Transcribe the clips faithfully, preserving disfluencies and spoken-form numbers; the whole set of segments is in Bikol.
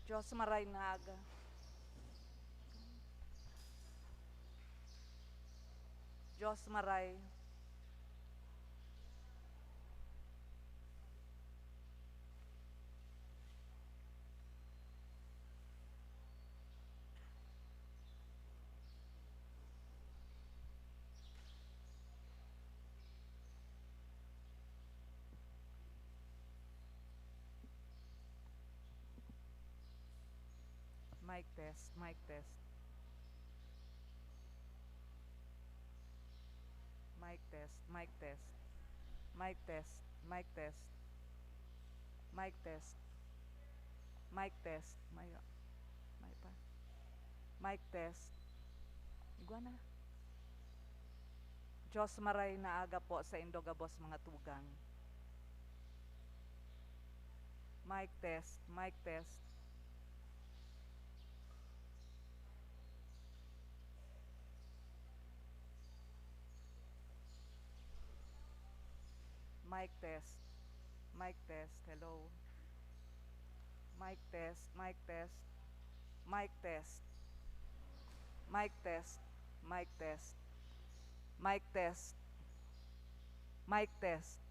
Diyos maray na aga. Diyos maray. Mic test, mic test. Mic test, mic test. Mic test, mic test. Mic test. Mic test. May, may pa. Mic test. Igwa na. Diyos maray na aga po sa indo gabos mga tugang. Mic test, mic test. Mic test, mic test, hello. Mic test, mic test, mic test. Mic test, mic test, mic test, mic test.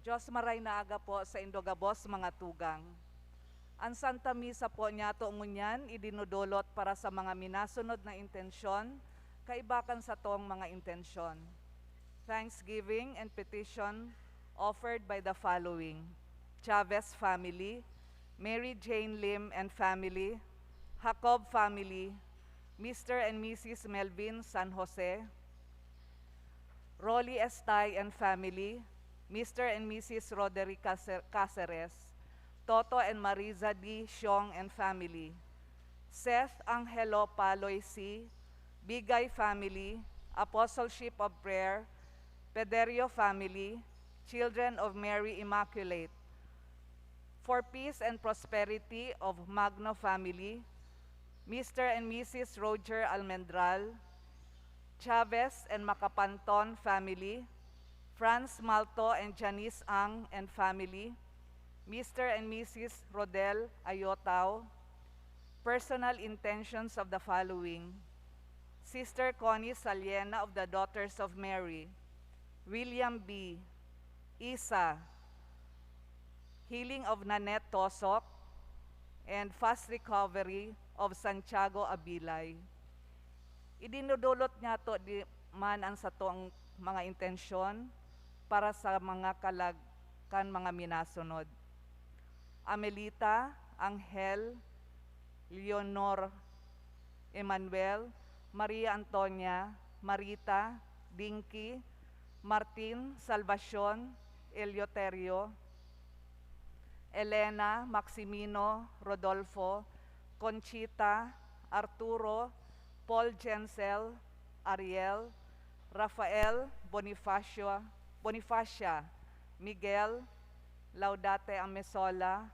Diyos maray na aga po sa indo gabos mga tugang. An Santa Misa po niyato ngunyan idinudulot para sa mga minasunod na intensyon, kaiba kan satong mga intensyon. Thanksgiving and petition offered by the following: Chavez family, Mary Jane Lim and family, Jacob family, Mister and Missus Melvin San Jose, Rolly Estay and family, Mister and Missus Roderick Cacer-, Caceres, Toto and Mariza D. Siong and family, Seth Angelo Paloy C., Bigay family, Apostleship of Prayer, Pederio family, Children of Mary Immaculate, for peace and prosperity of Magno family, Mister and Missus Roger Almendral, Chavez and Macapanton family, Franz Malto and Janice Ang and family, Mister and Missus Rodel Ayotao. Personal intentions of the following: Sister Connie Saliena of the Daughters of Mary, William B., Isa, healing of Nanette Tosok, and fast recovery of Santiago Abilay. Idinudulot niyato di man an satong mga intensyon para sa mga kalag kan mga minasunod: Amelita, Angel, Leonor, Emmanuel, Maria Antonia, Marita, Dinky, Martin, Salvacion, Eleuterio, Elena, Maximino, Rodolfo, Conchita, Arturo, Paul Jensel, Ariel, Rafael, Bonifacio, Bonifacia, Miguel, Laudate Amesola,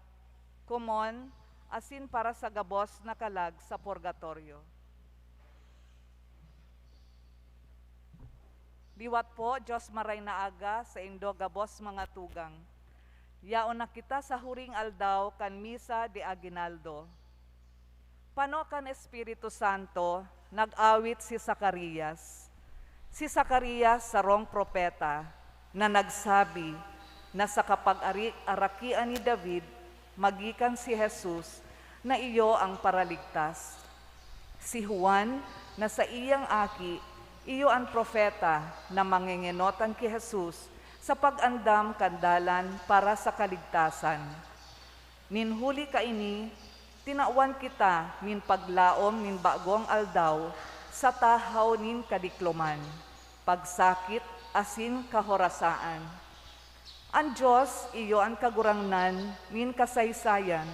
Kumon, asin para sa gabos na kalag sa purgatorio. Liwat po, Diyos maray na aga sa indo gabos mga tugang. Yaon na kita sa huring aldaw kan Misa de Aguinaldo. Pano kan Espiritu Santo, nag-awit si Zacarias. Si Zacarias, sarong propeta, na nagsabi na sa kapag-ari-arakian ni David, magikan si Jesus na iyo ang Paraligtas. Si Juan, na saiyang aki, iyo an propeta na mangengenotan ki Jesus sa pag-andam kan dalan para sa kaligtasan. Nin huli kaini, tinawan kita nin paglaom nin bagong aldaw sa tahaw nin kadikloman, pagsakit, asin kahorasaan. An Dios iyo an Kagurangnan nin kasaysayan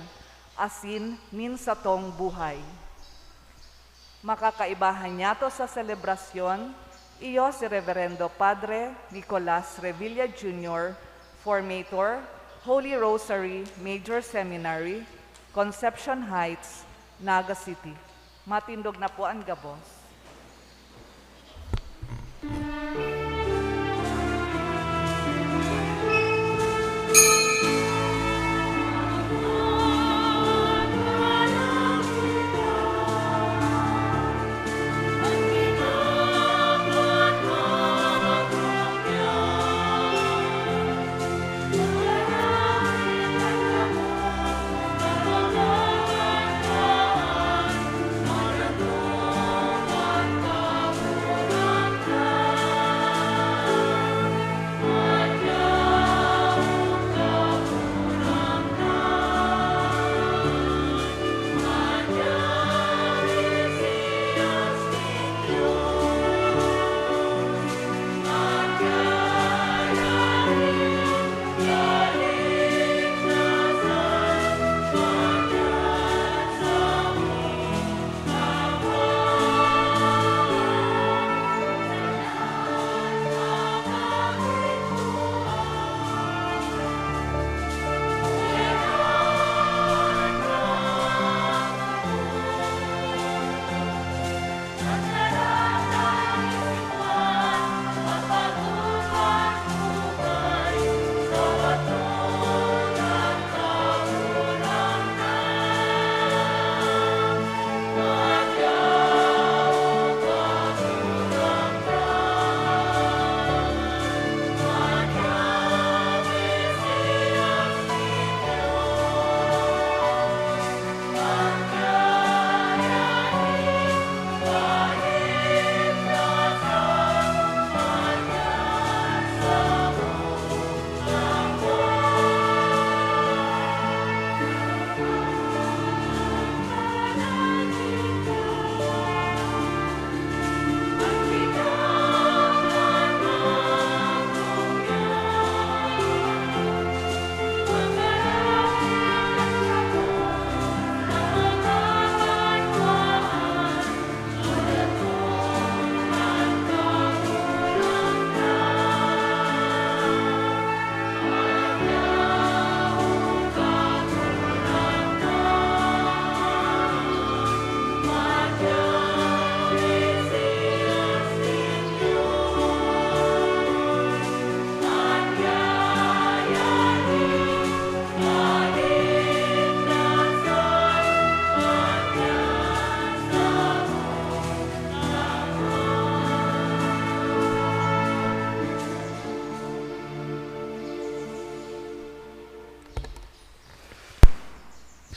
asin nin satong buhay. Makakaibahan niyato sa selebrasyon, iyo si Reverendo Padre Nicolas Revilla Junior, Formator, Holy Rosary Major Seminary, Concepcion Heights, Naga City. Matindog na po an gabos.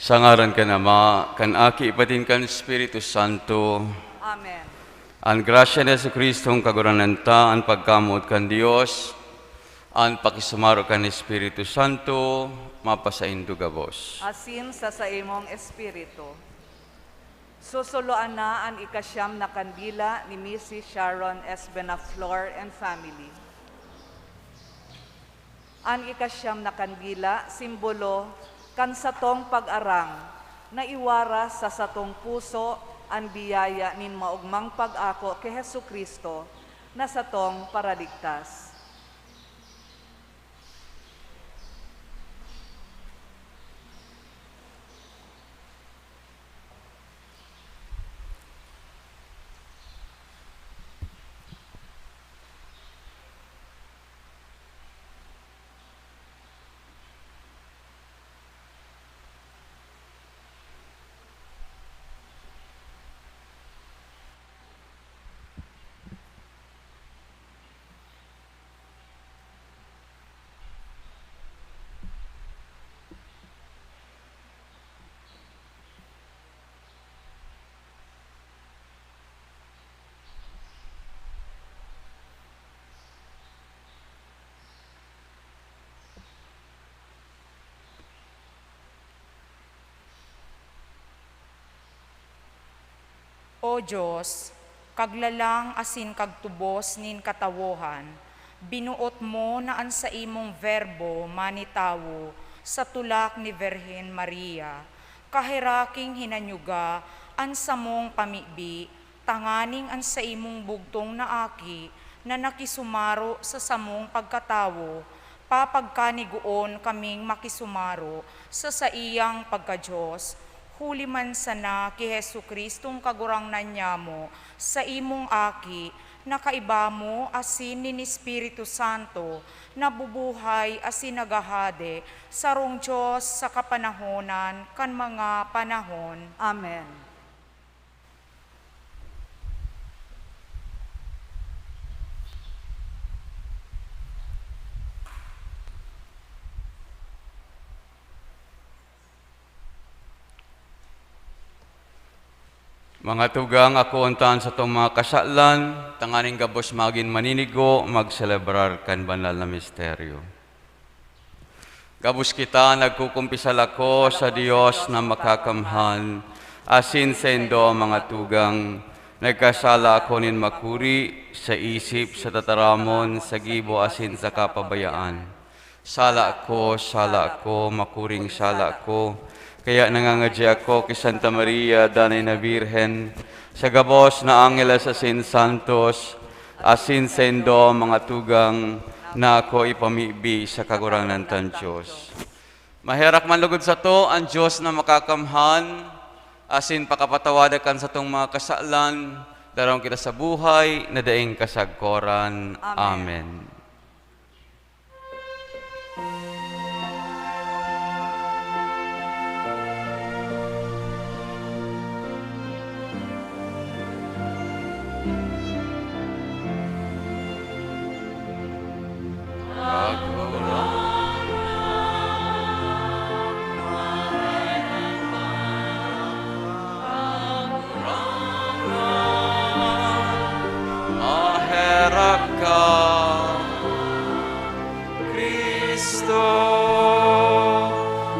Sa ngaran kan Ama, kan Aki, pati kan Espiritu Santo. Amen. An grasya ni Jesu-Cristong Kagurangnan ta, an pagkamoot kan Dios, an pakisumaro kan Espiritu Santo, mapasaindo gabos. Asin sa saimong espiritu. Susuloan na an ikasyam na kandila ni Missus Sharon S. Benaflor and family. An ikasyam na kandila, simbolo kan satong pag-arang na iwaras sa satong puso an biyaya nin maogmang pag-ako ki Jesu-Cristo na satong Paraligtas. O Dios, Kaglalang asin Kagtubos nin katawohan, binuot mo na an saimong Verbo manitawo sa tulak ni Virgen Maria. Kaheraking hinanyuga an samong pamibi tanganing an saimong bugtong na Aki na nakisumaro sa samong pagkatawo, papagkanigoon kaming makisumaro sa saiyang pagka-Dios, huli man sana ki Jesu-Cristong Kagurangnan nyamo, saimong Aki, na kaiba mo asin nin Espiritu Santo, nabubuhay asin naghahade, sarong Dios sa kapanahonan kan mga panahon. Amen. Mga tugang, akoon ta an satong mga kasalan, tanganing gabos magin maninigo, magselebrar kan banal na misteryo. Gabos kita, nagkukumpisal ako sa Dios na makakamhan, asin saindo, mga tugang, nagkasala ako nin makuri, sa isip, sa tataramon, sa gibo, asin sa kapabayaan. Sala ko, sala ko, makuring sala ko. Kaya nangangadya ako ki Santa Maria, Danay na Birhen, sa gabos na angeles asin santos, asin saindo, mga tugang, na ako ipamibi sa Kagurangnan tang Dios. Maherak man lugod sato an Dios na makakamhan, asin pakapatawada kan satong mga kasalan, daraon kita sa buhay na daing kasagkoran. Amen. Amen. Maherak ka, Cristo,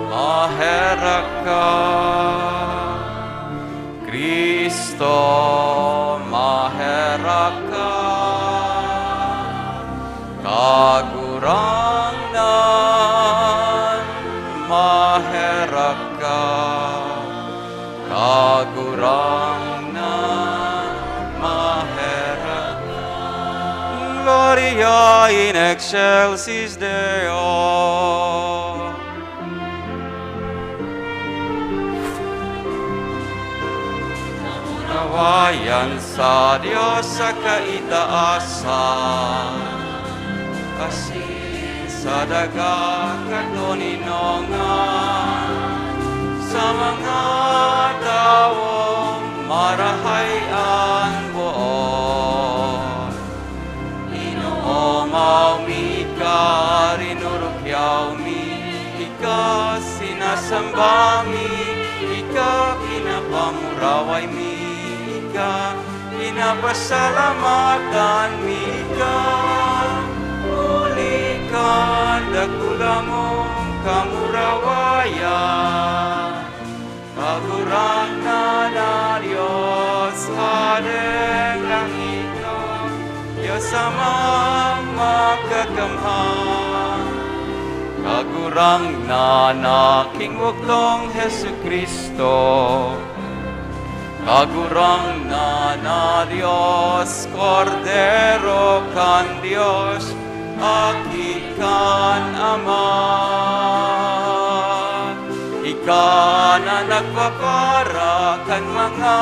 maherak ka. Cristo, maherak ka. Kagurangnan, maherak ka. Kagurangnan, maherak ka. Gloria in excelsis Deo. Tawayan sa Dios sa kaitaasan, asin sa daga katoninongan, sa mga tawong marahay an boot. Inoomaw mi ika, rinurukyaw mi ika, sinasamba mi ka, pinapasalamatan mi ka, huli kan dakula mong kamurawayan. Kagurangnan na Dios, Hadeng langit ka, Dios Amang makakamhan. Kagurangnan na King Bugtong Jesu-Cristo, Kagurangnan na Dios, Kordero kan Dios, Aki kan Ama. Ika na nagpapara kan mga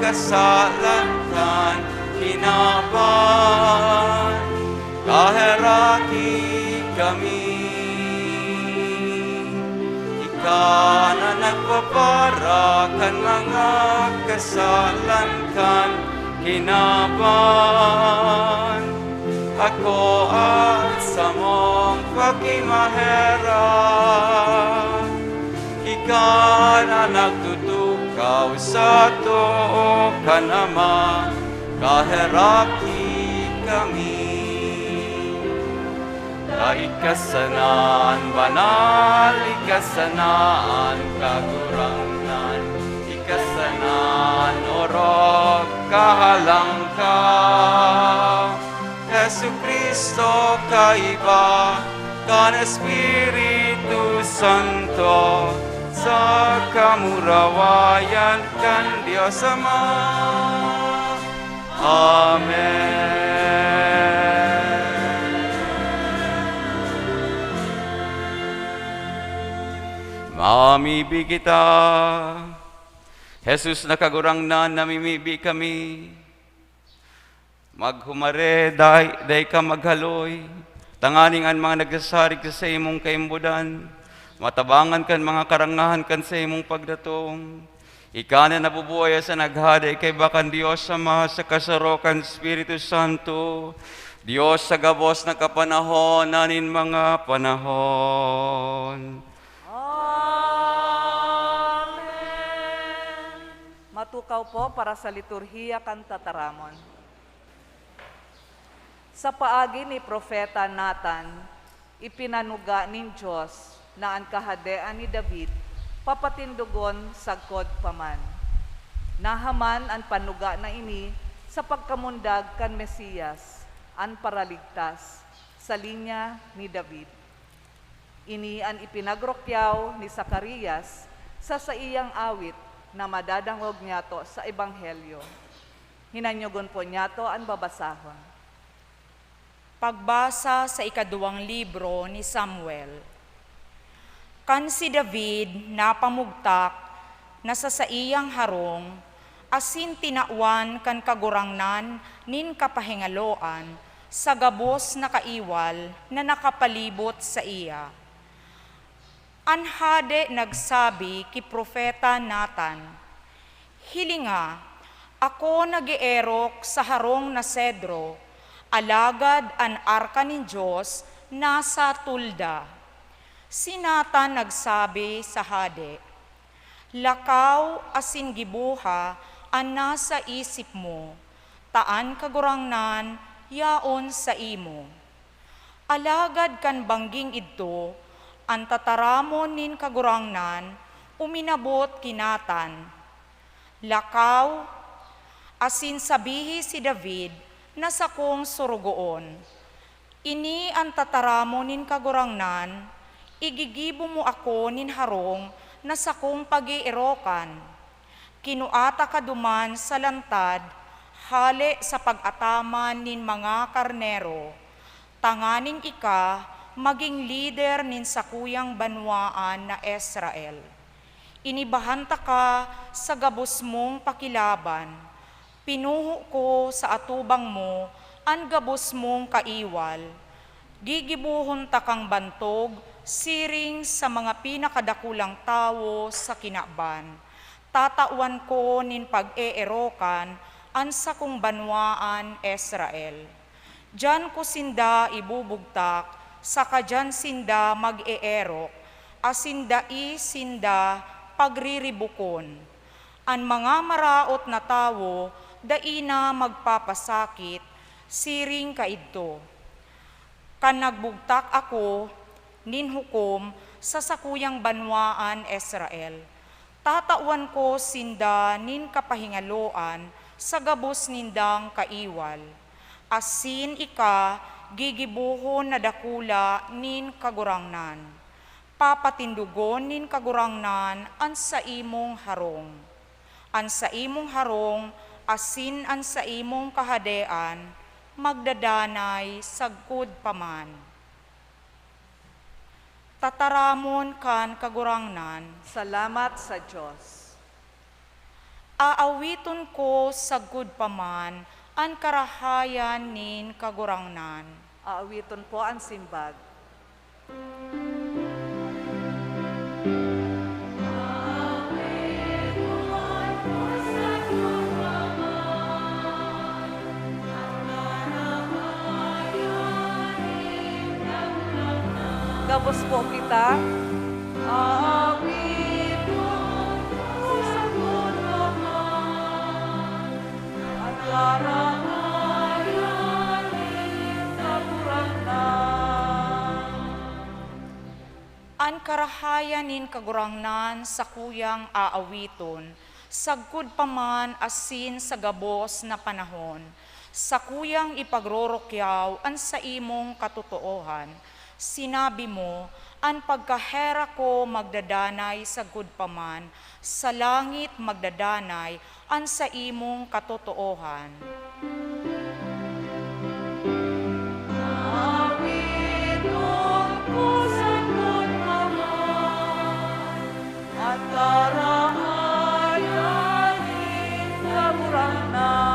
kasalan kan kinaban, kaheraki kami. Ika na nagpapara kan mga kasalan kan kinaban, akoa samong pakimaherak. Ika na nagtutukaw sa too kan Ama, kaheraki kami. Ta ika sana an banal, ika sana an kagurangnan, ika sana an orog, kahalang ka, Jesu-Cristo, kaiba kan Espiritu Santo, sa kamurawayan kan Dios Ama. Amen. Mamibi kita. Jesus na Kagurangnan, namimibi kami. Maghumare, dai, dai ka maghaloy, tanganing an mga nagsasarig sa saimong kaimbodan, matabangan kan mga karangahan kan saimong pagdatong. Ika na nabubuhay asin naghahade kaiba kan Dios Ama sa kasaro kan Espiritu Santo, Dios sa gabos na kapanahon na nin mga panahon. Amen. Matukaw po para sa liturhiya kan tataramon. Sa paagi ni Propeta Natan, ipinanuga nin Dios na an kahadean ni David papatindogon sagkod pa man. Nahaman an panuga na ini sa pagkamundag kan Mesias, an Paraligtas, sa linya ni David. Ini an ipinagrukyaw ni Zacarias sa saiyang awit na madadangog niyato sa Ebanghelyo. Hinanyogon po niyato an babasahon. Pagbasa sa ikaduwang libro ni Samuel. Kan si David napamugtak na sa saiyang harong asin tinawan kan Kagurangnan nin kapahingaloan sa gabos na kaiwal na nakapalibot saiya. An hade nagsabi ki Propeta Natan, "Hilinga, ako nag-eerok sa harong na sedro, alagad an arka nin Dios nasa tolda." Si Natan nagsabi sa hade, "Lakaw asin giboha an nasa isip mo, ta an Kagurangnan yaon saimo." Alagad kan bangging idto, an tataramon nin Kagurangnan uminabot ki Natan, "Lakaw, asin sabihi si David na sakong sorogoon. Ini an tataramon nin Kagurangnan, igigibo mo ako nin harong na sakong pag-eerokan. Kinua taka duman sa lantad hale sa pag-ataman nin mga karnero, tanganing ika magin lider nin sakuyang banwaan na Israel. Inibahan taka sa gabos mong pakilaban, pinuho ko sa atubang mo an gabos mong kaiwal. Gigibohon takang bantog siring sa mga pinakadakulang tawo sa kinaban. Tatawan ko nin pag-eerokan an sakong banwaan, Israel. Diyan ko sinda ibubugtak, saka diyan sinda mag-eerok, asin dai sinda pagriribukon. An mga maraot na tawo Dai na magpapasakit, siring kaidto. Kan nagbugtak ako nin hukom sa sakuyang banwaan, Israel, tatawan ko sinda nin kapahingaloan sa gabos nindang kaiwal, asin ika gigibohon na dakula nin Kagurangnan. Papatindogon nin Kagurangnan an saimong harong. An saimong harong asin an saimong kahadean magdadanay sagkod pa man. Tataramon kan Kagurangnan. Salamat sa Dios. Aawiton ko sagkod pa man an karahayan nin Kagurangnan. Aawiton po an simbag. Gabos po kita. Awiton ko sa Kagurangnan, an karahayan nin Kagurangnan. An karahayan nin Kagurangnan sakuyang aawiton, sagkod pa man asin sa gabos na panahon. Sakuyang ipagrorokyaw an saimong katotoohan. Sinabi mo, "An pagkahera ko magdadanay sagkod pa man, sa langit magdadanay an saimong katotoohan." Awiton ko sagkod pa man an karahayan nin Kagurangnan.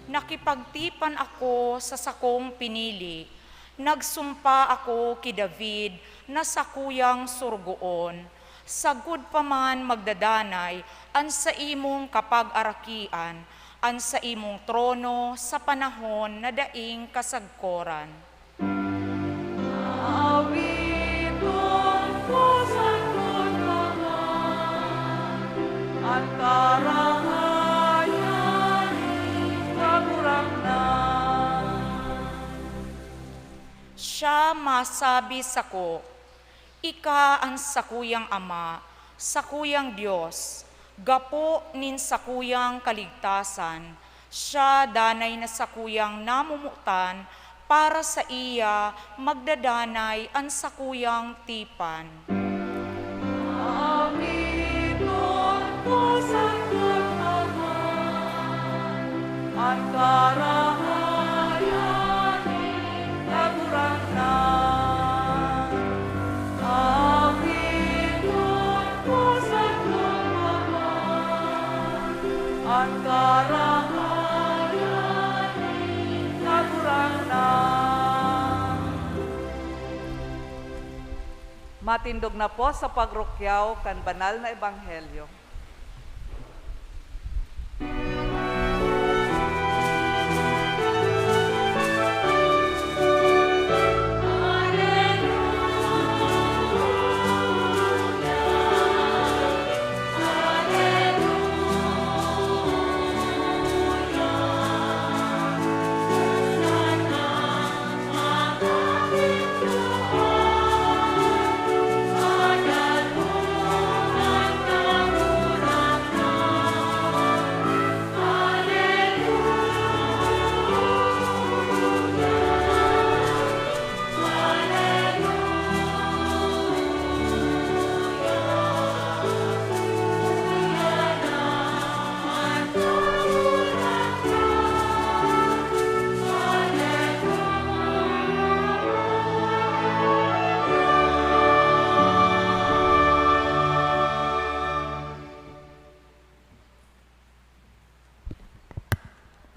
Nakipagtipan ako sa sakong pinili, nagsumpa ako ki David na sakuyang sorogoon, sagkod pa man magdadanay an saimong kapagarakian, an saimong trono sa panahon na daing kasagkoran. Awiton ko sagkod pa man an karahayan nin Kagurangnan. Siya masabi sako, "Ika an sakuyang Ama, sakuyang Dios, gapo nin sakuyang kaligtasan, siya danay na sakuyang namomotan, para saiya magdadanay an sakuyang tipan." Awiton ko sagkod pa man an karahayan nin Kagurangnan. Awiton ko sagkod pa man an karahayan nin Kagurangnan. Matindog na po sa pagrukyaw kan banal na ebanghelyo.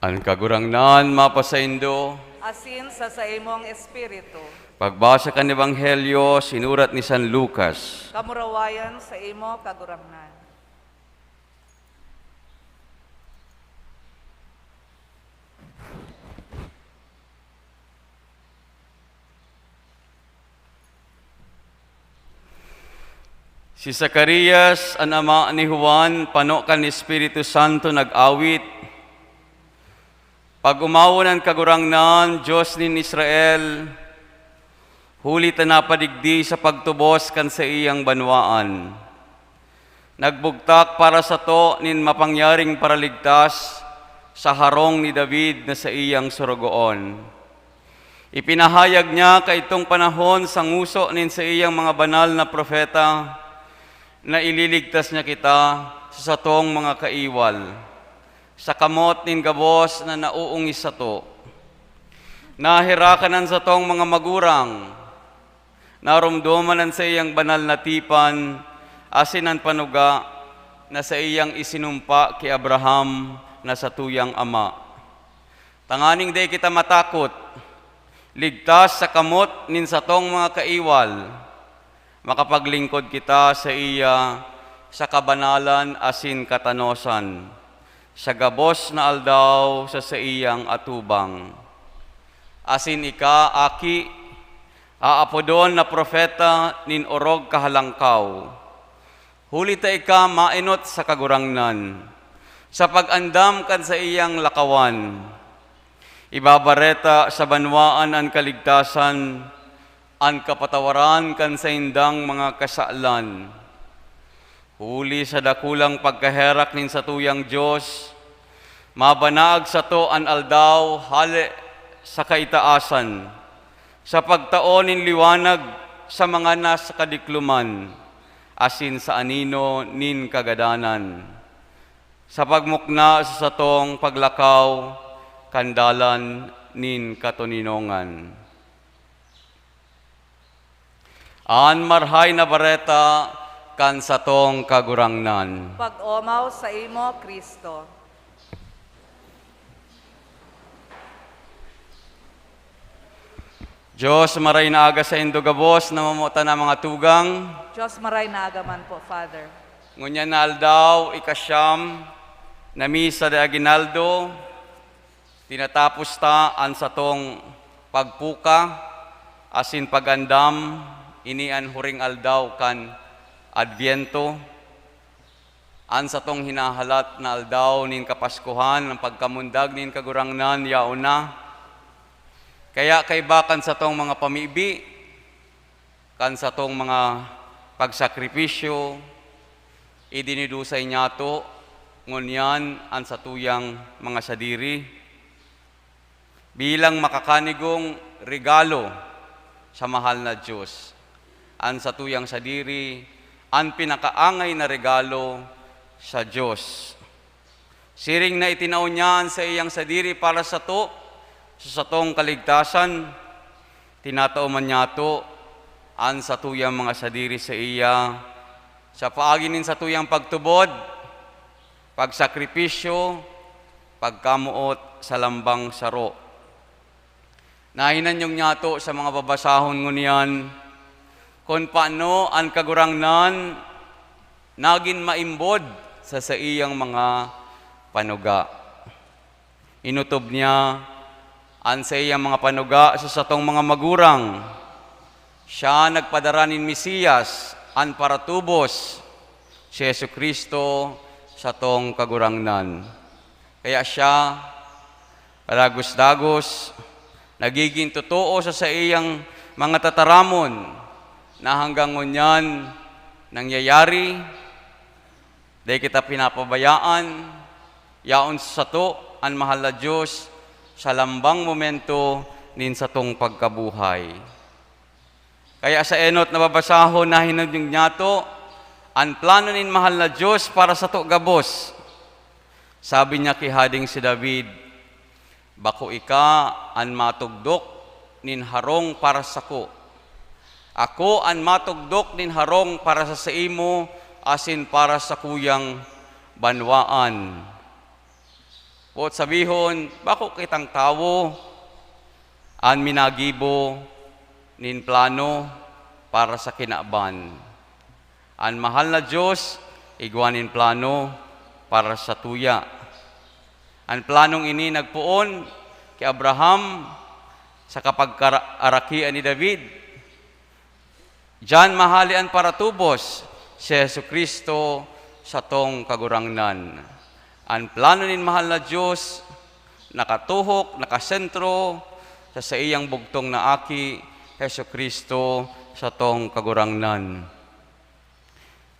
An Kagurangnan mapasaindo. Asin sa saimong espiritu. Pagbasa kan Ebanghelyo sinurat ni San Lucas. Kamurawayan saimo, Kagurangnan. Si Zacarias, an ama ni Juan, pano kan Espiritu Santo nag-awit, "Pag-omawon an Kagurangnan, Dios nin Israel, huli ta napadigdi sa pagtubos kan saiyang banwaan. Nagbugtak para sato nin mapangyaring Paraligtas sa harong ni David na saiyang sorogoon. Ipinahayag niya kaidtong panahon sa ngoso nin saiyang mga banal na propeta na ililigtas niya kita sa satong mga kaiwal, sa kamot nin gabos na nauungis sato. Naherakan an satong mga magurang, naromdoman an saiyang banal na tipan asin an panuga na saiyang isinumpa ki Abraham na satuyang ama. Tanganing dai kita matakot, ligtas sa kamot nin satong mga kaiwal, makapaglingkod kita saiya sa kabanalan asin katanosan, sa gabos na aldaw sa saiyang atubang. Asin ika, aki, aapodon na propeta nin orog kahalangkaw, huli ta ika maenot sa Kagurangnan, sa pag-andam kan saiyang lakawan. Ibabareta sa banwaan an kaligtasan, an kapatawaran kan saindang mga kasalan. Huli sa dakulang pagkaherak nin satuyang Dios, mabanaag sato an aldaw hale sa kaitaasan, sa pagtao nin liwanag sa mga nasa kadikloman, asin sa anino nin kagadanan, sa pagmukna sa satong paglakaw kan dalan nin katoninongan." An Marahay na Bareta kan satong Kagurangnan. Pag-omaw saimo, Cristo. Dios, maray na aga saindo gabos na mamotan na mga tugang. Dios, maray na aga man po, Father. Ngunyan na aldaw, ikasyam na misa de aguinaldo, tinatapos ta an satong pagpuka asin pag-andam, ini an huring aldaw kan Adbyento. An satong hinahalat na aldaw nin Kapaskuhan, an pagkamundag nin Kagurangnan, yaon na. Kaya kaiba kan satong mga pamibi, kan satong mga pagsakripisyo, idinidusay niyato ngunyan an satuyang mga sadiri bilang makakanigong regalo sa mahal na Dios. An satuyang sadiri, an pinakaangay na regalo sa Dios. Siring na itinao niya an saiyang sadiri para sato, sa satong kaligtasan, tinatao man niyato an satuyang mga sadiri saiya, sa paagi nin satuyang pagtubod, pagsakripisyo, pagkamoot sa lambang saro. Nahinanyog niyato sa mga babasahon ngunyan kun paano an Kagurangnan nagin maimbod sa saiyang mga panuga. Inotob niya an saiyang mga panuga sa satong mga magurang. Siya nagpadara nin Mesiyas, an paratubos, si Jesu-Cristo, satong Kagurangnan. Kaya siya, padagos-dagos, nagigin totoo sa saiyang mga tataramon na hanggang ngunyan nangyayari. Dai kita pinapabayaan, yaon sato an mahal na Dios sa lambang momento nin satong pagkabuhay. Kaya sa enot na babasahon, nahinanyog niyato an plano nin mahal na Dios para sato gabos. Sabi niya ki Hading si David, "Bako ika an matugdok nin harong para sako. Ako an matugdok nin harong para sa saimo asin para sakuyang banwaan." Boot sabihon, bako kitang tawo an minagibo nin plano para sa kinaban. An mahal na Dios igwa nin plano para satuya. An planong ini nagpoon ki Abraham sa kapagkarakian ni David. Diyan mahale an paratubos, Si Jesu-Cristo satong Kagurangnan. An plano nin mahal na Dios nakatuhok, nakasentro sa saiyang bugtong na Aki, Jesu-Cristo satong Kagurangnan.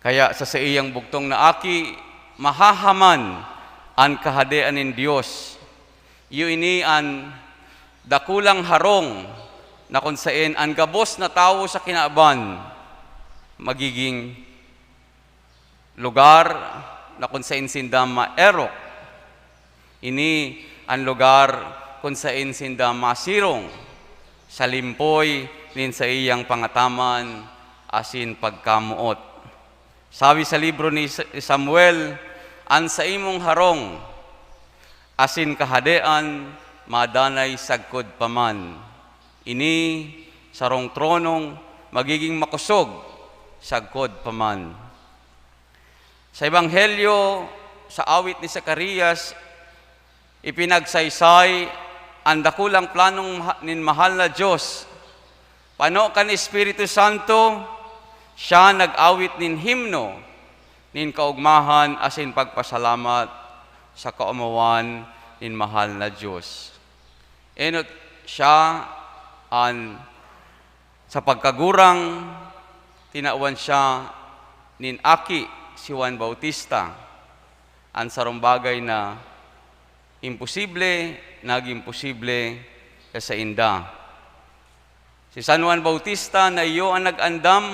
Kaya sa saiyang bugtong na Aki, mahahaman an Kahadean nin Dios. Iyo ini an dakulang harong na kun saen an gabos na tawo sa kinaban magiging lugar na kun saen sinda maerok. Ini an lugar kun saen sinda masirong sa limpoy nin saiyang pangataman asin pagkamoot. Sabi sa libro ni Sa-, Samuel, "An saimong harong asin kahadean madanay sagkod pa man. Ini sarong tronong magiging makosog sagkod pa man." Sa Ebanghelyo, sa awit ni Zacarias, ipinagsaysay an dakulang planong maha-, nin mahal na Dios. Pano kan Espiritu Santo, siya nag-awit nin himno nin kaogmahan asin pagpasalamat sa kaomawan nin mahal na Dios. Enot siya an, sa pagkagurang, tinawan siya nin aki si Juan Bautista. An sarong bagay na imposible, nagin posible sa sainda. Si San Juan Bautista na iyo an nag-andam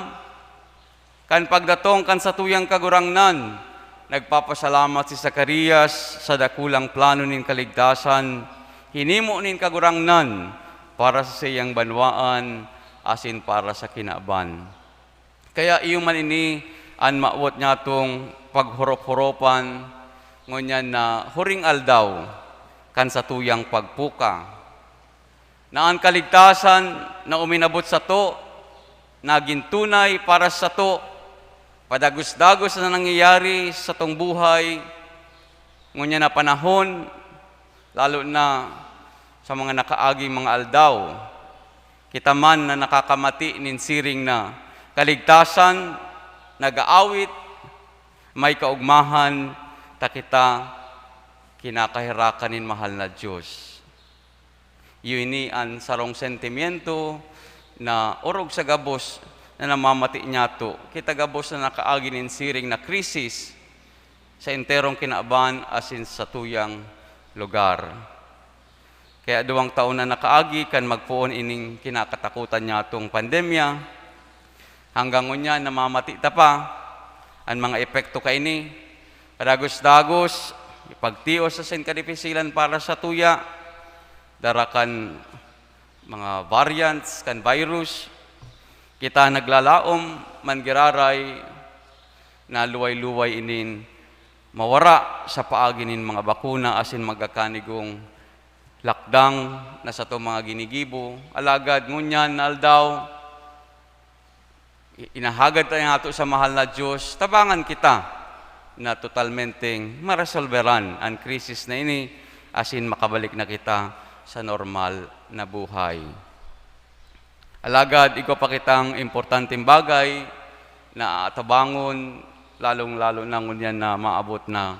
kan pagdatong kan satuyang Kagurangnan. Nagpapasalamat si Zacarias sa dakulang plano nin kaligtasan, hinimo nin Kagurangnan para sa saiyang banwaan asin para sa kinaban. Kaya iyo man ini an mawot nyatong paghorop-horopan ngunyan na huring aldaw kan satuyang pagpuka, na an kaligtasan na uminabot sato nagin tunay para sato. Padagos-dagos na nangyayari sa satong buhay ngunyan na panahon, lalo na sa mga nakaaging mga aldaw. Kita man na nakakamati nin siring na kaligtasan, nag-aawit, may kaogmahan ta kita kinakaherakan nin mahal na Dios. Iyo ini an sarong sentimiento na orog sa gabos na namamati niyato, kita gabos na nakaagi nin siring na krisis sa enterong kinaban asin sa tuyang lugar. Kaya duwang taon na nakaagi kan magpoon ining kinakatakutan nyatong pandemya. Hanggang ngunyan, namamati ta pa an mga epekto kaini. Padagos-dagos, ipagtios asin kadipisilan para sa tuya, dara kan mga variants kan virus. Kita naglalaom man giraray na luway-luway inin mawara sa paagi nin mga bakuna asin magakanigong lakdang na satong mga ginigibo. Alagad ngunyan na aldaw, i-, inahagad ta ngato sa mahal na Dios, tabangan kita na totalmenteng maresolberan an krisis na ini asin makabalik na kita sa normal na buhay. Alagad igwa pa kitang importanteng bagay na atabangon, lalong-lalo na ngunyan na maabot na,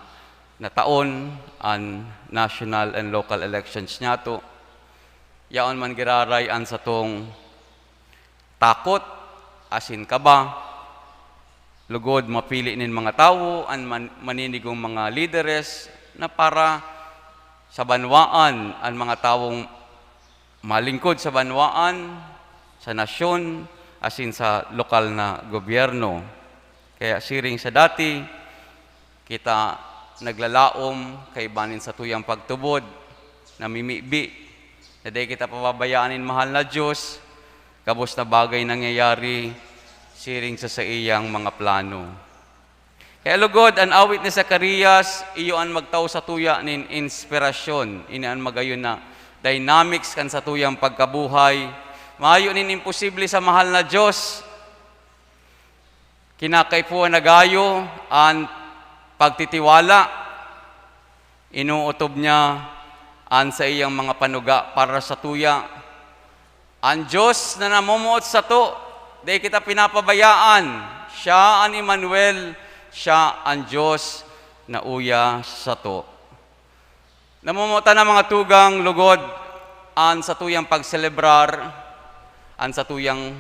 na taon an national and local elections niyato. Yaon man giraray an satong takot asin kaba. Lugod mapili nin mga tawo an man-, maninigong mga lideres na para sa banwaan, an mga tawong malingkod sa banwaan, sa nasyon, asin sa lokal na gobyerno. Kaya siring sa dati, kita naglalaom kaiba nin satuyang pagtubod, namimibi na dai kita pababayaan nin mahal na Dios, gabos na bagay nangyayari siring sa saiyang mga plano. Kaya lugod, an awit ni Zacarias, iyo an magtao satuya nin inspirasyon. Ini an magayon na dynamics kan satuyang pagkabuhay. Mayo nin imposible sa mahal na Dios. Kinakaipuhan na gayo an pagtitiwala. Inootob niya an saiyang mga panuga para satuya. An Dios na namomoot sato, dai kita pinapabayaan. Siya an Emmanuel, siya an Dios na uya sato. Namumuta na, mga tugang, lugod an satuyang pagselebrar, an satuyang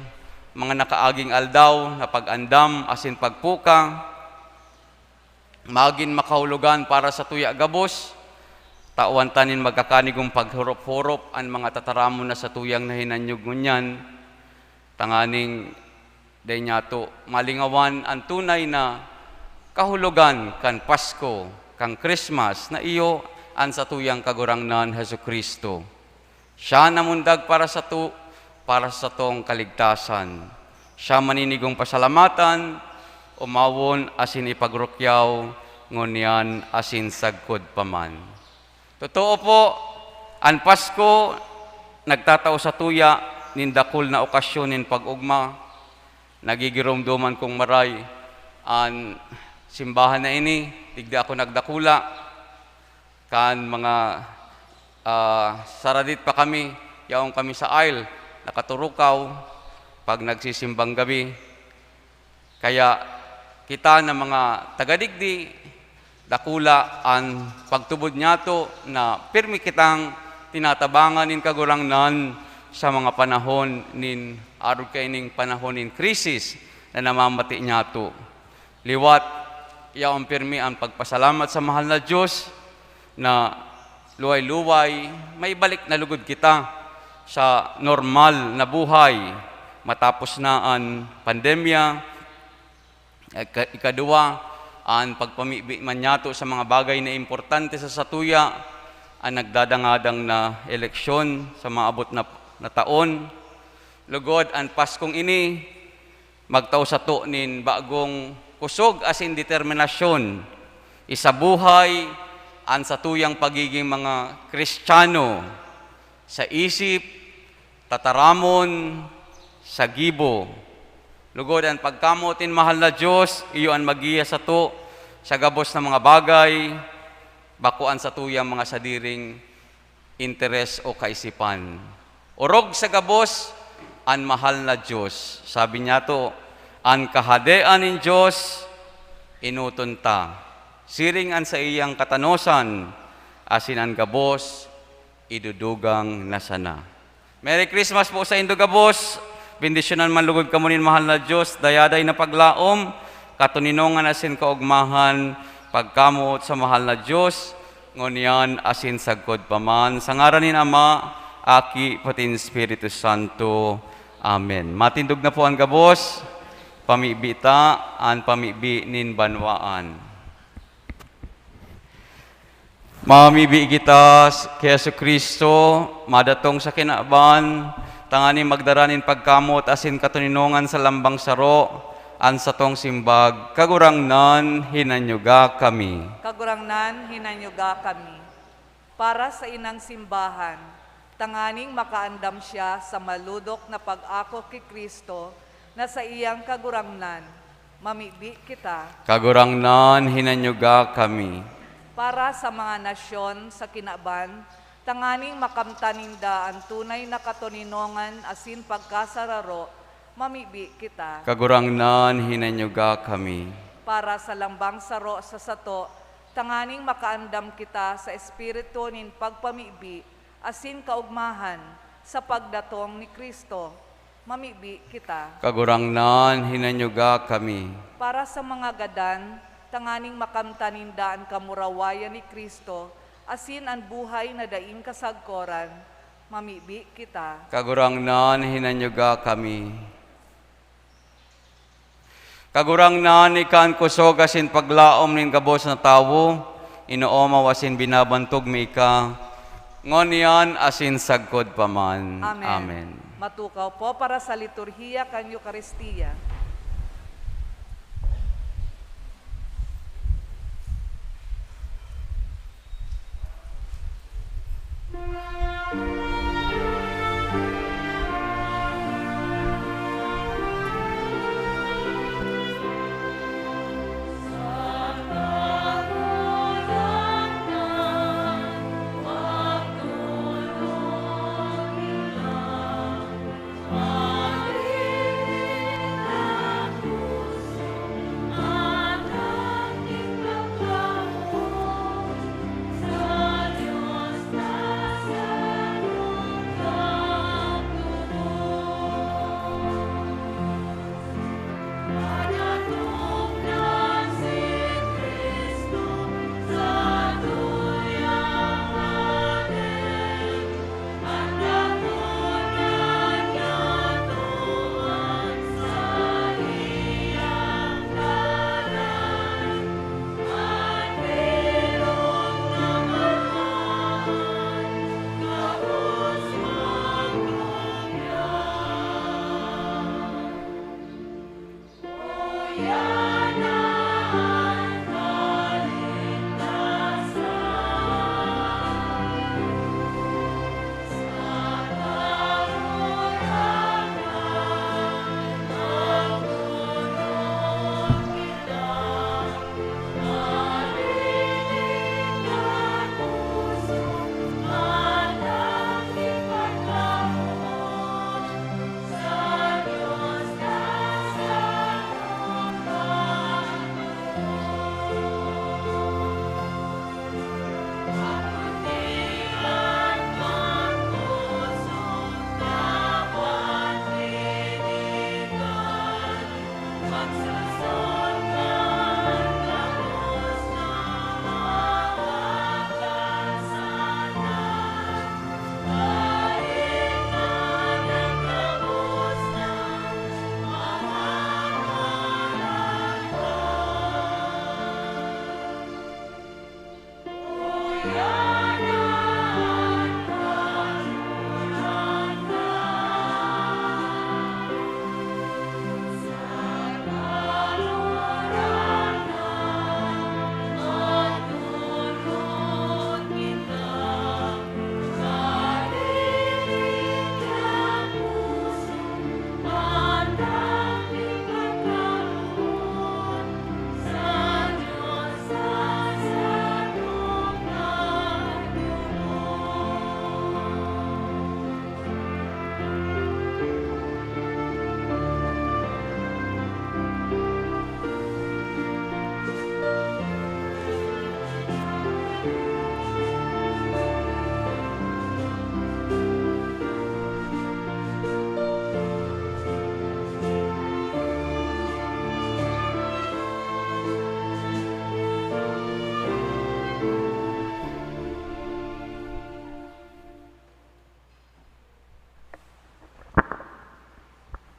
mga nakaaging aldaw na pag-andam asin pagpuka, magin makahulogan para satuya gabos. Tawan ta nin magkakanigong paghurop-hurop an mga tataramon na satuyang nahinanyog ngunyan, tanganing dai nyato malingawan an tunay na kahulogan kan Pasko, kan Christmas, na iyo an satuyang Kagurangnan Jesu-Cristo. Siya namundag para sato, para sa satong kaligtasan. Siya maninigong pasalamatan, omawon asin ipagrukyaw, ngunyan asin sagkod pa man. Totoo po, an Pasko nagtatao satuya nin dakul na okasyon nin pag-ogma. Nagigiromdoman kong maray an simbahan na ini, digdi ako nagdakula. Kan mga, ah, saradit pa kami, yaon kami sa aisle, nakaturukaw pag nagsisimbang gabi. Kaya kita na mga taga-digdi, dakula an pagtubod nyato na pirmi kitang tinatabangan nin Kagurangnan sa mga panahon nin, arog kaining panahon nin krisis na namamati nyato. Liwat, yaon pirmi an pagpasalamat sa mahal na Dios na luway-luway, maibalik na lugod kita sa normal na buhay matapos na an pandemya. Ika-, ikaduwa, an pagpamibi man nyato sa mga bagay na importante sa satuya, an nagdadangadang na eleksyon sa maabot na, na taon. Lugod, an Paskong ini, magtao sato nin bagong kusog asin determinasyon. Isabuhay an satuyang pagiging mga Kristiyano sa isip, tataramon, sa gibo. Lugod, an pagkamoot nin mahal na Dios, iyo an maggiya sato sa gabos na mga bagay, bako an satuyang mga sadiring interes o kaisipan. Orog sa gabos an mahal na Dios. Sabi niyato, "An Kahadean nin Dios enoton ta, siring an saiyang katanosan, asin an gabos idudugang na sana." Merry Christmas po saindo gabos. Bendisyonan man lugod kamo nin mahal na Dios. Dayaday na paglaom, katoninongan asin kaogmahan, pagkamoot sa mahal na Dios, ngunyan asin sagkod pa man. Sa ngaran nin Ama, Aki, pati nin Espiritu Santo. Amen. Matindog na po an gabos. Pamibi ta an pamibi nin banwaan. Mamibi kita s-, ki Jesu-Cristo, madatong sa kinaban, tanganing magdara nin pagkamoot asin katoninongan sa lambang saro, an satong simbag, "Kagurangnan, hinanyuga kami." Kagurangnan, hinanyuga kami. Para sa inang simbahan, tanganing makaandam siya sa malodok na pag-ako ki Cristo na saiyang Kagurangnan, mamibi kita. Kagurangnan, hinanyuga kami. Para sa mga nasyon sa kinaban, tanganing makamtan ninda an tunay na katoninongan asin pagkasararo, mamibi kita. Kagurangnan, hinanyuga kami. Para sa lambang saro sa sato, tanganing makaandam kita sa espiritu nin pagpamibi asin kaogmahan sa pagdatong ni Cristo, mamibi kita. Kagurangnan, hinanyuga kami. Para sa mga gadan, tanganing makamtan ninda an kamurawayan ni Cristo asin an buhay na daing kasagkoran, mamibi kita. Kagurangnan, hinanyuga kami. Kagurangnan, ika an kusog asin paglaom nin gabos na tawo, inoomaw asin binabantog mi ika, ngunyan asin sagkod pa man. Amen. Amen. Matukaw po para sa liturhiya kan Eukaristia.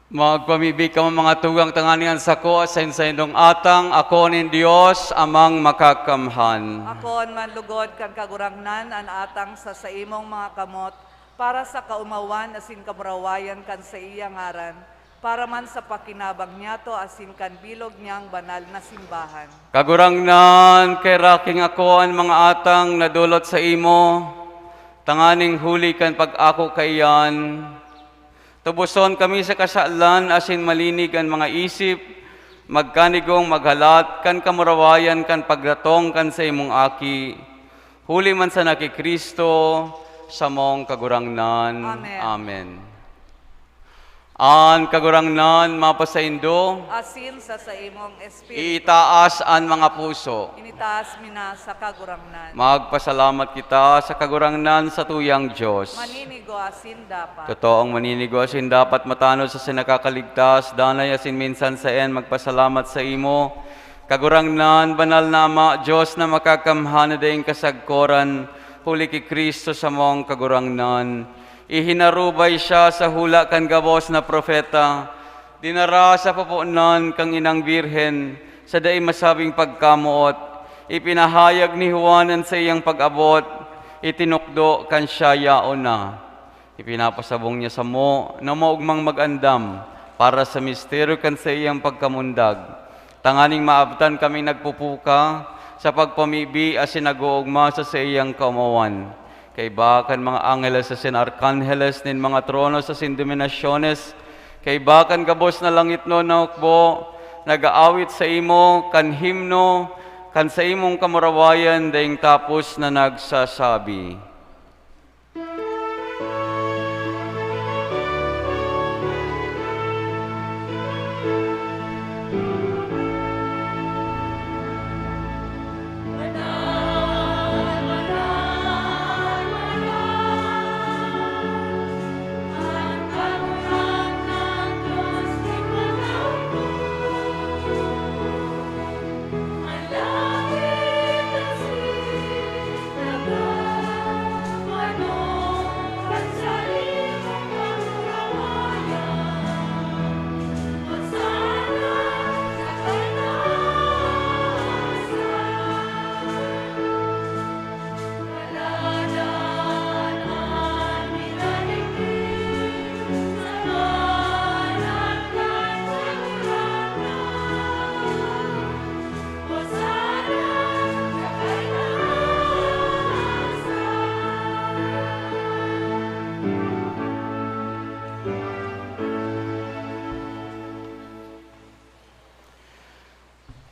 Magpamibi kamo, mga tugang, tanganing an sako asin saindong atang ako nin Dios Amang Makakamhan. Ako an manlugod kan Kagurangnan, an atang sa saimong mga kamot, para sa kaomawan asin kamurawayan kan saiya ngaran, para man sa pakinabang niyato asin kan bilog niyang banal na simbahan. Kagurangnan, kaheraki, ako an mga atang nadolot saimo, tanganing huli kan pag-ako kaiyan, tuboson kami sa kasalan asin malinig an mga isip, magkanigong maghalat kan kamurawayan kan pagdatong kan saimong Aki, huli man sana ki Cristo, samong Kagurangnan. Amen. Amen. An Kagurangnan mapasaindo. Asin sa saimong espiritu. Itaas an mga puso. Initaas mi na sa Kagurangnan. Magpasalamat kita sa Kagurangnan, satuyang Dios. Maninigo asin dapat. Totoong maninigo asin dapat, matanod sa sinakakaligtas, danay asin minsan saen magpasalamat saimo, Kagurangnan, banal na Ama, Dios na makakamhan na daing kasagkoran, huli ki Cristo samong Kagurangnan. Ihinarubay siya sa hula kan gabos na propeta, dinara sa pupunan kan inang Birhen sa dai masabing pagkamoot. Ipinahayag ni Juan an saiyang pag-abot, itinukdo kan siya yaon na. Ipinapasabong niya samo na maogmang mag-andam para sa misteryo kan saiyang pagkamundag, tanganing maabtan kaming nagpupuka sa pagpamibi asin nag-oogma sa saiyang kaomawan. Kaiba kan mga angheles asin arkangheles nin mga tronos asin dominasyones, kaiba kan gabos na langitnon na hukbo, nag-aawit saimo kan himno kan saimong kamurawayan daing tapos na nagsasabi,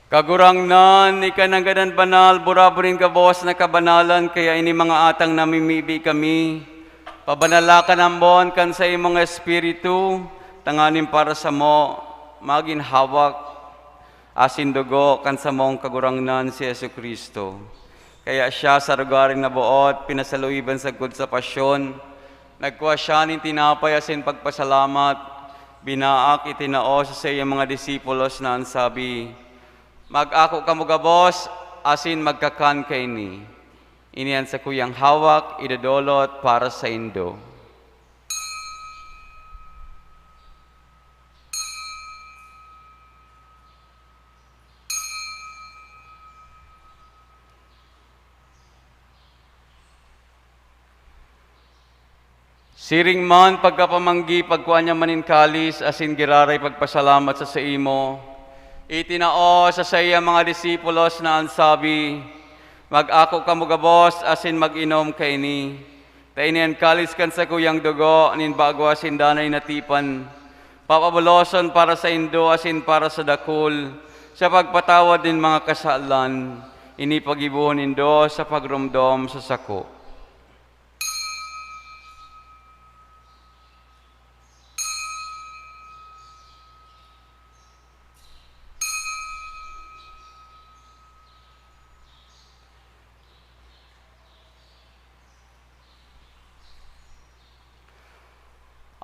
Kagurangnan, ika nanggad an banal, burabod nin gabos na kabanalan, kaya ini mga atang namimibi kami, pabanala kan ambon kan saimong Espiritu, tanganing para samo magin hawak asin dugo kan samong Kagurangnan, si Jesu-Cristo. Kaya siya sa rogaring naboot, pinasaluiban sagkod sa pasyon, nagkua siya nin tinapay asin pagpasalamat, binaak, itinao sa saiyang mga disipulos na an sabi, "Mag-ako kamo gabos asin magkakan kaini. Ini an sakuyang hawak, idodolot para saindo." Siring man, pagkapamanggi, pagkua niya man nin kalis asin giraray pagpasalamat sa saimo, itinao sa saiyang mga disipulos na an sabi, "Mag-ako kamo gabos asin mag-inom kaini. Ta ini an kalis kan sakuyang dugo nin bago asin danay na tipan, papabuloson para saindo asin para sa dakul, sa pagpatawad nin mga kasalan. Ini paggibohon nindo sa pagromdom sa sako."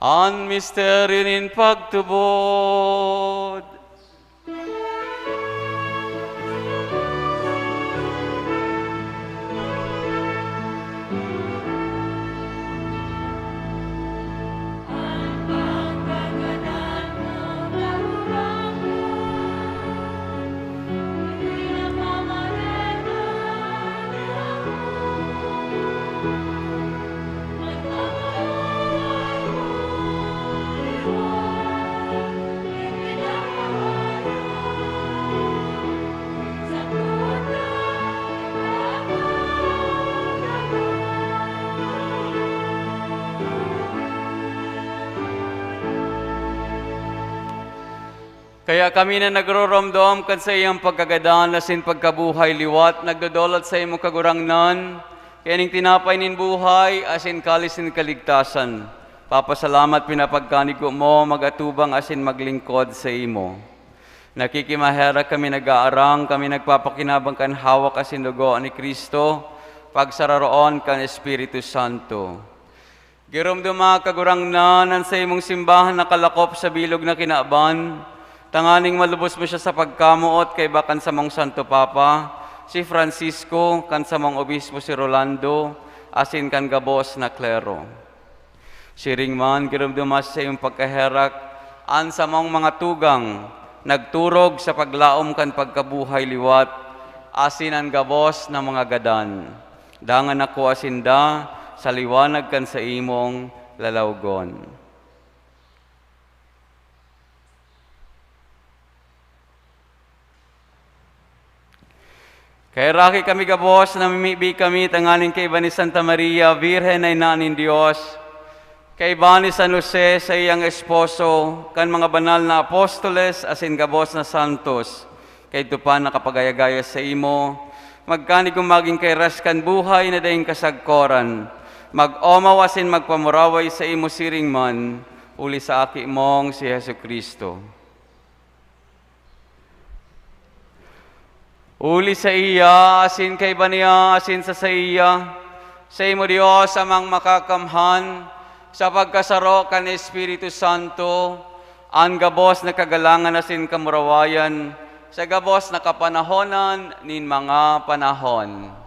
An misteryo nin pagtubod. Kaya kami na nagroromdom kan saiyang pagkagadan asin pagkabuhay liwat, nagdodolot sa imo, Kagurangnan, kaining tinapay nin buhay asin kalis nin kaligtasan. Papasalamat, pinapagkanigo mo, mag-atubang asin maglingkod sa imo. Nakikimaherak kami, nag-aarang kami, nagpapakinabang kan hawak asin dugo ni Cristo, pagsararoon kan Espiritu Santo. Giromdoma, Kagurangnan, an saimong simbahan nakalakop sa bilog na kinaban, tanganing malubos mo siya sa pagkamoot kaiba kan samong Santo Papa, si Francisco, kan samong Obispo si Rolando, asin kan gabos na klero. Siring man, giromdoma sa saimong pagkaherak an samong mga tugang, nagturog sa paglaom kan pagkabuhay liwat, asin an gabos na mga gadan. Dangan nakua sinda sa liwanag kan saimong lalawgon. Kaheraki kami gabos, namimibi kami tanganing kaiba ni Santa Maria, Birhen na Ina nin Dios, kaiba ni San Jose, saiyang esposo, kan mga banal na apostoles asin gabos na santos, kaidto pa nakapagayagaya saimo, magkanigong magin kairas kan buhay na daing kasagkoran, mag-omaw asin magpamuraway saimo siring man, huli sa Aki mong si Jesu-Cristo. Huli saiya, asin kaiba niya, asin sa saiya, saimo, Dios, Amang Makakamhan, sa pagkasaro kan Espiritu Santo, an gabos na kagalangan asin kamurawayan, sa gabos na kapanahonan nin mga panahon.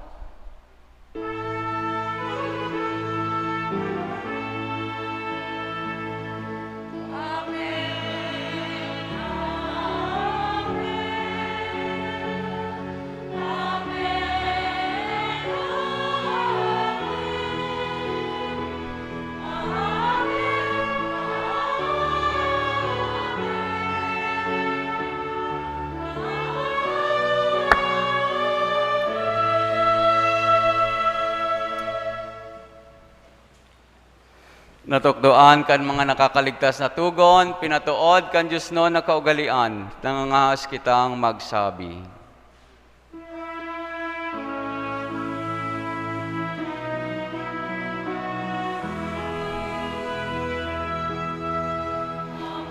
Natukdoan kan mga nakakaligtas na tugon, pinatood kan diosnon na kaugalean, nangangahas kitang magsabi.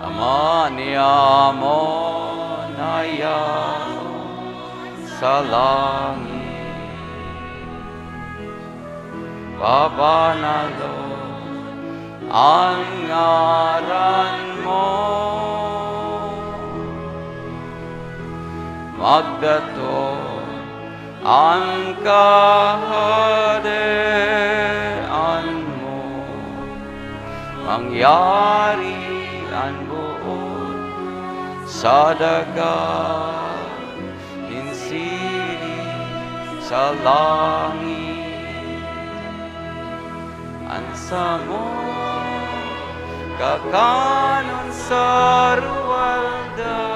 Ama niamo na yaon sa langit, pabanalon an ngaran mo. Magdatong an kahadean mo. Mangyari an boot sa daga nin siring sa langit. An samong kakanon sa ruwalda,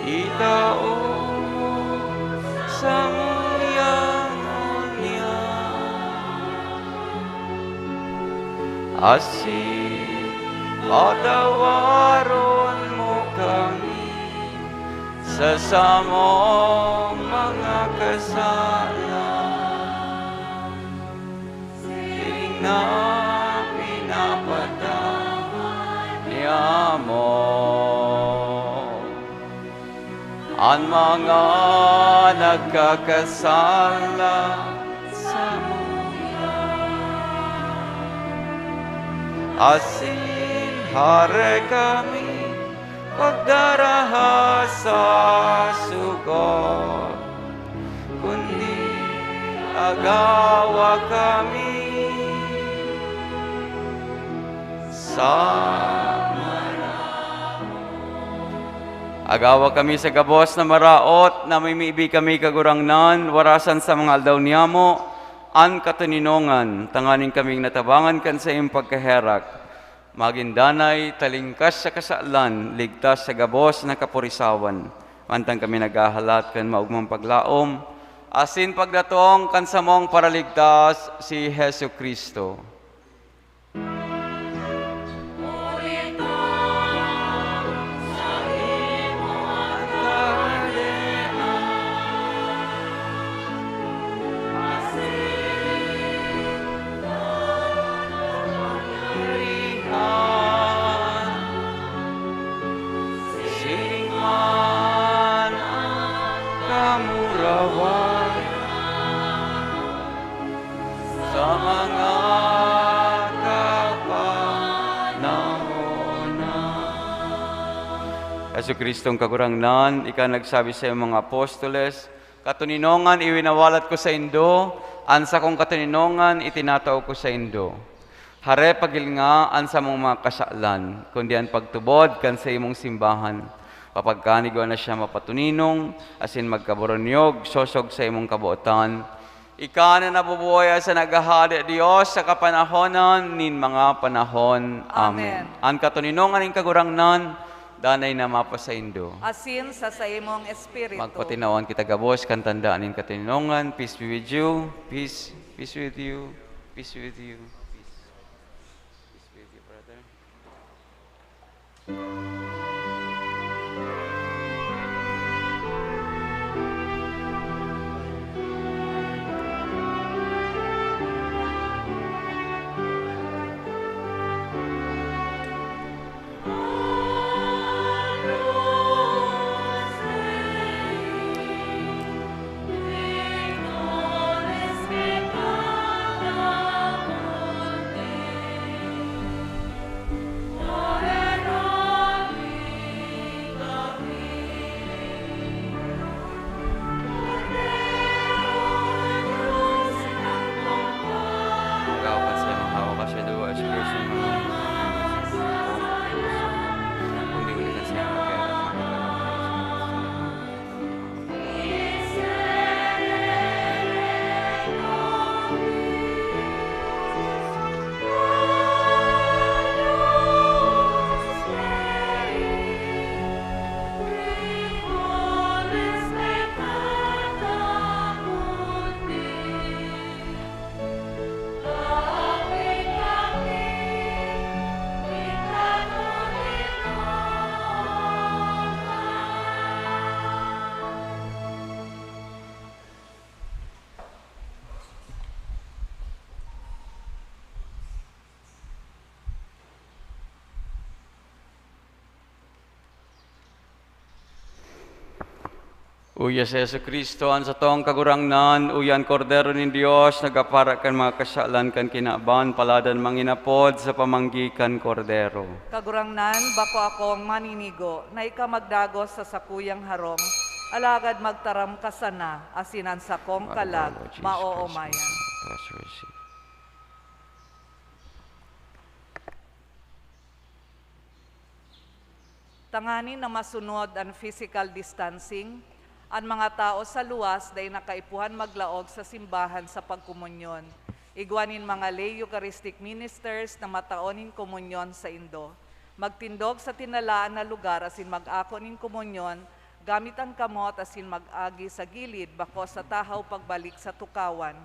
itao mo samuya ngunyan. Asin patawaron mo kami sa samong mga kasalan, siring na pinapatawad niamo an mga nagkakasala samuya. Asin hare kami pagdaraha sa sugot, kundi agawa kami sa maraot. Agawa kami sa gabos na maraot, namimibi kami, Kagurangnan, warasan sa mga aldaw niyamo an katoninongan, tanganing kaming natabangan kan saiyong pagkaherak, magin danay, talingkas sa kasalan, ligtas sa gabos na kapurisawan. Mantang kami naghahalat kan maogmang paglaom, asin pagdatong kan samong Paraligtas, si Jesu-Cristo. Sa mga kapanahonan. Jesu-Cristong Kagurangnan, ika nagsabi sa iyong mga apostoles, "Katoninongan iwinawalat ko saindo, an sakong katoninongan itinatao ko saindo." Hare pagilnga an samong mga kasalan, kundi an pagtubod kan saimong simbahan. Papagkanigwa na siya mapatuninong, asin magkaboronyog, sosog sa imong kabotan. Ika na nabubuhay asin naghahade, Dios, sa kapanahonan nin mga panahon. Amen. Amen. An katoninongan nin Kagurangnan, danay na mapasaindo. Asin sa saimong espiritu. Magpatinawon kita gabos kan tanda nin katoninongan. Peace be with you. Peace, peace with you. Peace with you. Peace. Peace be with you, brother. Ikaw, pagsayaw ang hawak ka sa duwa, Espiritu Santo, kundi wala na siya magkaya. Uya si Jesu-Cristo, an satong Kagurangnan, uya an Kordero nin Dios, nagapara kan mga kasalan kan kinaban, paladan manginapod sa pamanggi kan Kordero. Kagurangnan, bako akong maninigo na ika magdagos sa sakuyang harong, alagad magtaram ka sana, asin an sakong kalag maoomayan. Tanganing na masunod an physical distancing, an mga tawo sa luwas dai na kaipuhan maglaog sa simbahan sa pagkomunyon. Igwa nin mga lay Eucharistic ministers na matao nin komunyon saindo. Magtindog sa tinalaan na lugar asin mag-ako nin komunyon gamit an kamot asin mag-agi sa gilid bako sa tahaw pagbalik sa tukawan.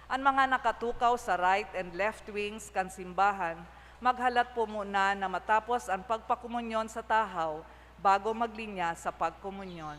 An mga nakatukaw sa right and left wings kan simbahan, maghalat po muna na matapos an pagpakomunyon sa tahaw bago maglinya sa pagkomunyon.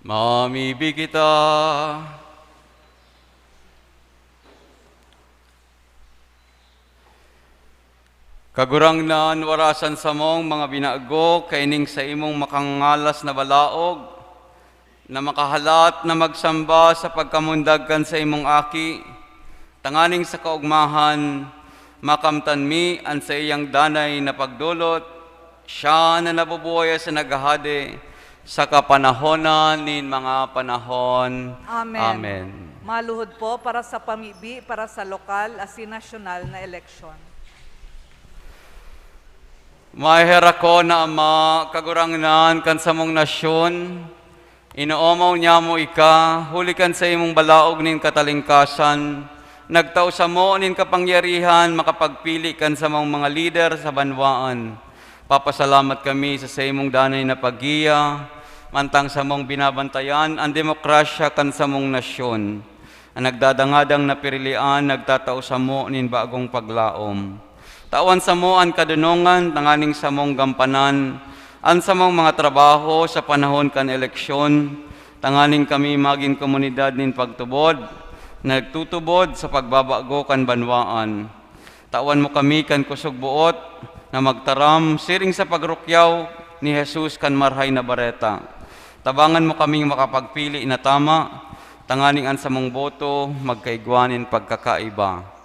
Mamibi kita. Kagurangnan, warasan samong mga binago kaining sa imong makangalas na balaog, na makahalat na magsamba sa pagkamundag kan sa imong Aki, tanganing sa kaogmahan, makamtan mi an saiyang danay na pagdolot, siya na nabubuhay asin naghahade sa kapanahonan nin mga panahon. Amen. Amen. Maluhod po para sa pamibi, para sa lokal asin nasyonal na eleksyon. Maherak ko na Ama, Kagurangnan kan samong nasyon, inoomaw niamo ika, huli kan sa imong balaog nin katalingkasan, nagtao samo nin kapangyarihan makapagpili kan samong mga lider sa banwaan. Papasalamat kami sa saimong danay na paggiya, mantang samong binabantayan an demokrasya kan samong nasyon. An nagdadangadang na pirilian nagtatao samo nin bagong paglaom. Tawan samo an kadonongan tanganing samong gampanan an samong mga trabaho sa panahon kan eleksyon, tanganing kami magin komunidad nin pagtubod, na nagtutubod sa pagbabago kan banwaan. Tawan mo kami kan kusog boot na magtaram siring sa pagrukyaw ni Jesus kan Marahay na Bareta. Tabangan mo kaming makapagpili na tama, tanganing an samong boto magkaigwa nin pagkakaiba.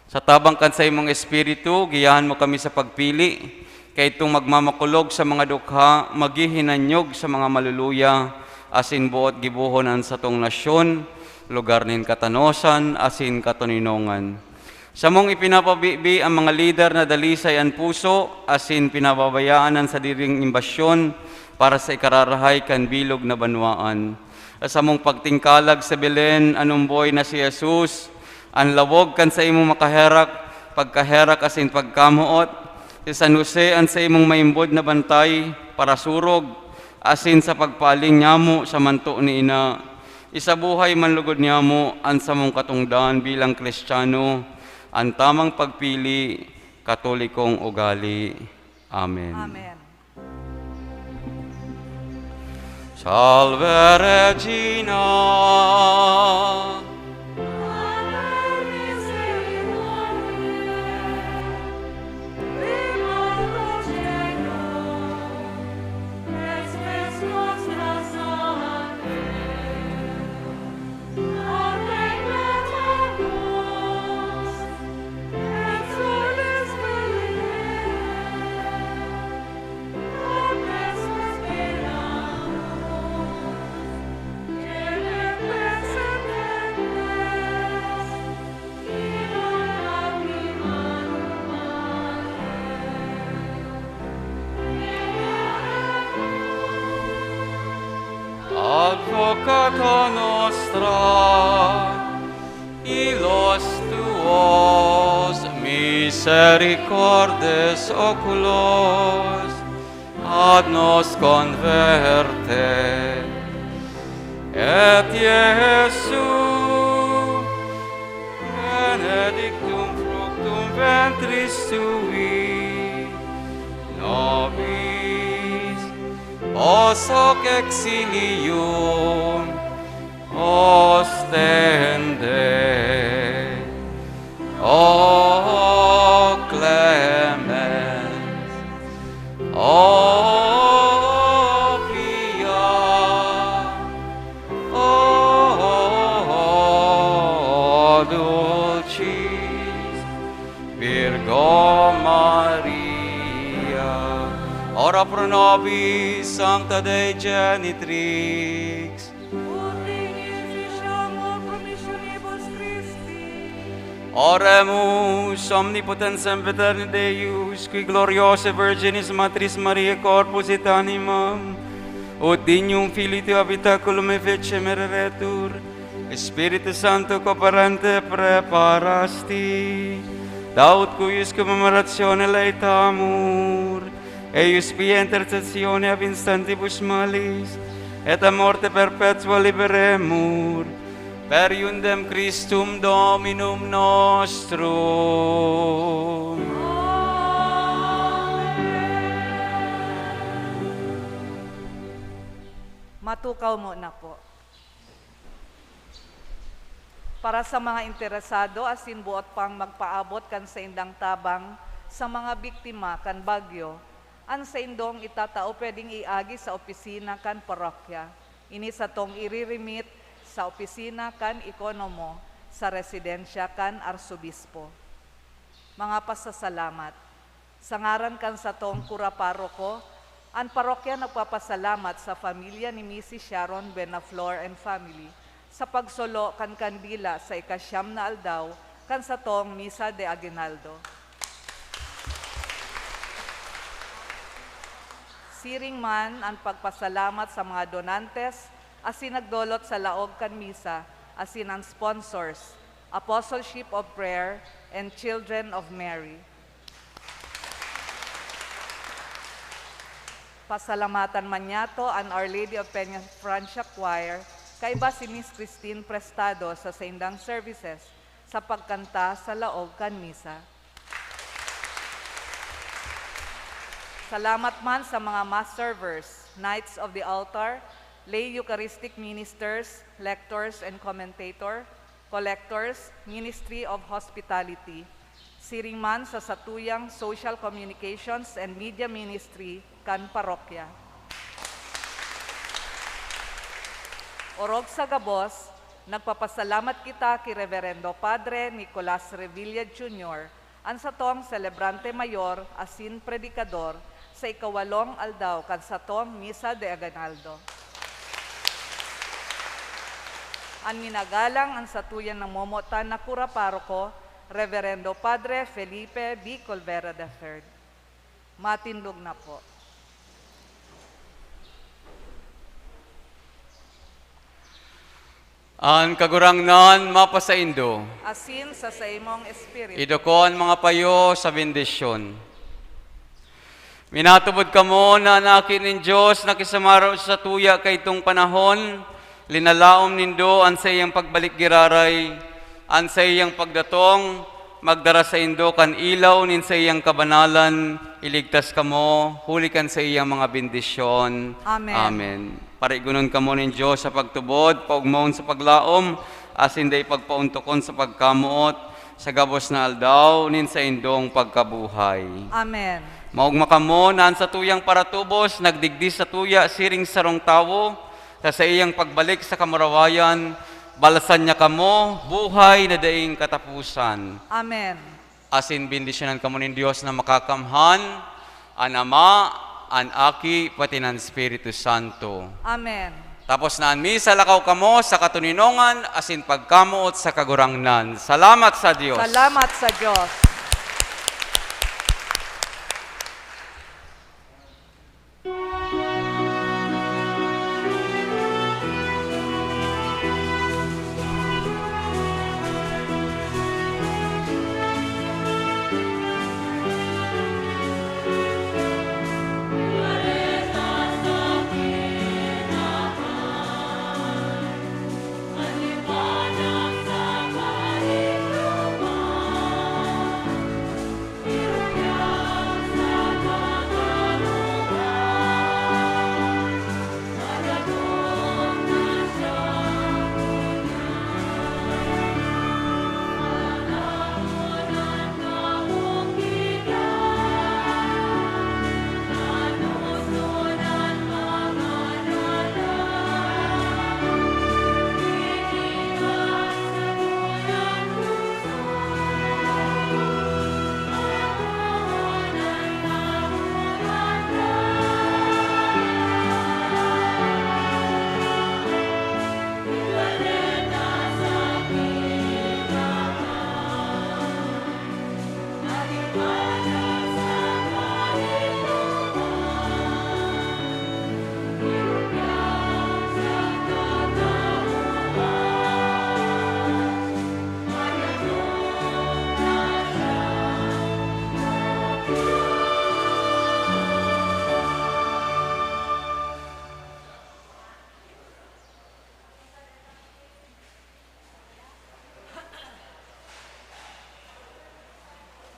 Sa tabang kan saimong Espiritu, giyahan mo kami sa pagpili, kaidtong magmamakulog sa mga dukha, maghihinanyog sa mga maluluya, asin boot gibohon an satong nasyon, lugar nin katanosan asin katoninongan. Samong ipinapabibi an mga lider na dalisay an puso asin pinababayaan an sadiring ambisyon para sa ikararahay kan bilog na banwaan. Sa samong pagtingkalag sa Belen, an omboy na si Jesus, an lawog kan saimong makaherak, pagkaherak asin pagkamoot, si San Jose an saimong maimbod na bantay, parasurog, asin sa pagpaaling nyamo sa manto ni Ina. Isabuhay man lugod nyamo an samong katongdan bilang Kristiyano, an tamang pagpili, Katolikong ugali. Amen. Amen. Salve Regina. Advocata nostra, ilos tuos, misericordes oculos, ad nos converte. Et Iesu, benedictum fructum ventris tui, nobis post hoc exilium ostende. O clemens, o pia, o dulcis Virgo Maria. Ora pro nobis, Sancta Dei Genitrix. Ut dignificamur promissionibus Christi. Oremus, Omnipotens Sempiterni Deus, qui gloriose Virginis Matris Mariae corpus et animam, ut dignum Filii Tuae habitaculum efficem ereretur, Spiritu Sancto, cooperante, praeparasti, da ut cuius cum admiratione laetamur, eius via intercessione ab instantibus malis, et a morte perpetua liberemur, per eundem Christum Dominum nostrum. Matukaw muna po. Para sa mga interesado asin buot pang magpaabot kan saindang tabang sa mga biktima kan bagyo, an saindong itatao pwedeng iagi sa opisina kan parokya. Ini satong iri-remit sa opisina kan ekonomo sa residensya kan Arsobispo. Mga pasasalamat. Sa ngaran kan satong kura paroko, an parokya nagpapasalamat sa pamilya ni Misis Sharon Buenaflor and family sa pagsulo kan kandila sa ikasyam na aldaw kan satong Misa de Aguinaldo. Siring man an pagpasalamat sa mga donantes asin nagdolot sa laog kan misa asin an sponsors, Apostleship of Prayer and Children of Mary. Pasalamatan man niyato an Our Lady of Peña Francia Choir, kaiba si Miss Christine Prestado sa saindang services sa pagkanta sa laog kan misa. Salamat man sa mga mass servers, knights of the altar, lay Eucharistic ministers, lectors and commentator, collectors, Ministry of Hospitality, siring man sa satuyang Social Communications and Media Ministry kan parokya. Orog sa gabos, nagpapasalamat kita ki Reverendo Padre Nicolas Revilla Junior, an satong Selebrante Mayor asin Predikador, sa ikawalong aldaw kan satong Misa de Aguinaldo. An minagalang an satuyang namomotan na kura paroko, Reverendo Padre Felipe B. Colvera the third. Matindog na po. An Kagurangnan mapasaindo. Asin sa saimong espiritu. Idoko an mga payo sa bendisyon. Minatubod kamo na an Aki nin Dios nakisamaro sa satuya kaidtong panahon, linalaom nindo an saiyang pagbalik giraray, an saiyang pagdatong, magdara saindo kan ilaw nin saiyang kabanalan, iligtas kamo huli kan saiyang mga bendisyon. Amen. Amen. Parigonon kamo nin Dios sa pagtubod, paogmahon sa paglaom, asin dai pagpaontokon sa pagkamoot, sa gabos na aldaw nin saindong pagkabuhay. Amen. Maogma kamo na an satuyang paratubos nagdigdi satuya siring sarong tawo, sa saiyang pagbalik sa kamurawayan, balasan niya kamo buhay na daing kataposan. Amen. Asin bendisyonan kamo nin Dios na Makakamhan, an Ama, an Aki, pati an Espiritu Santo. Amen. Tapos na an misa, lakaw kamo sa katoninongan asin pagkamoot sa Kagurangnan. Salamat sa Dios. Salamat sa Dios.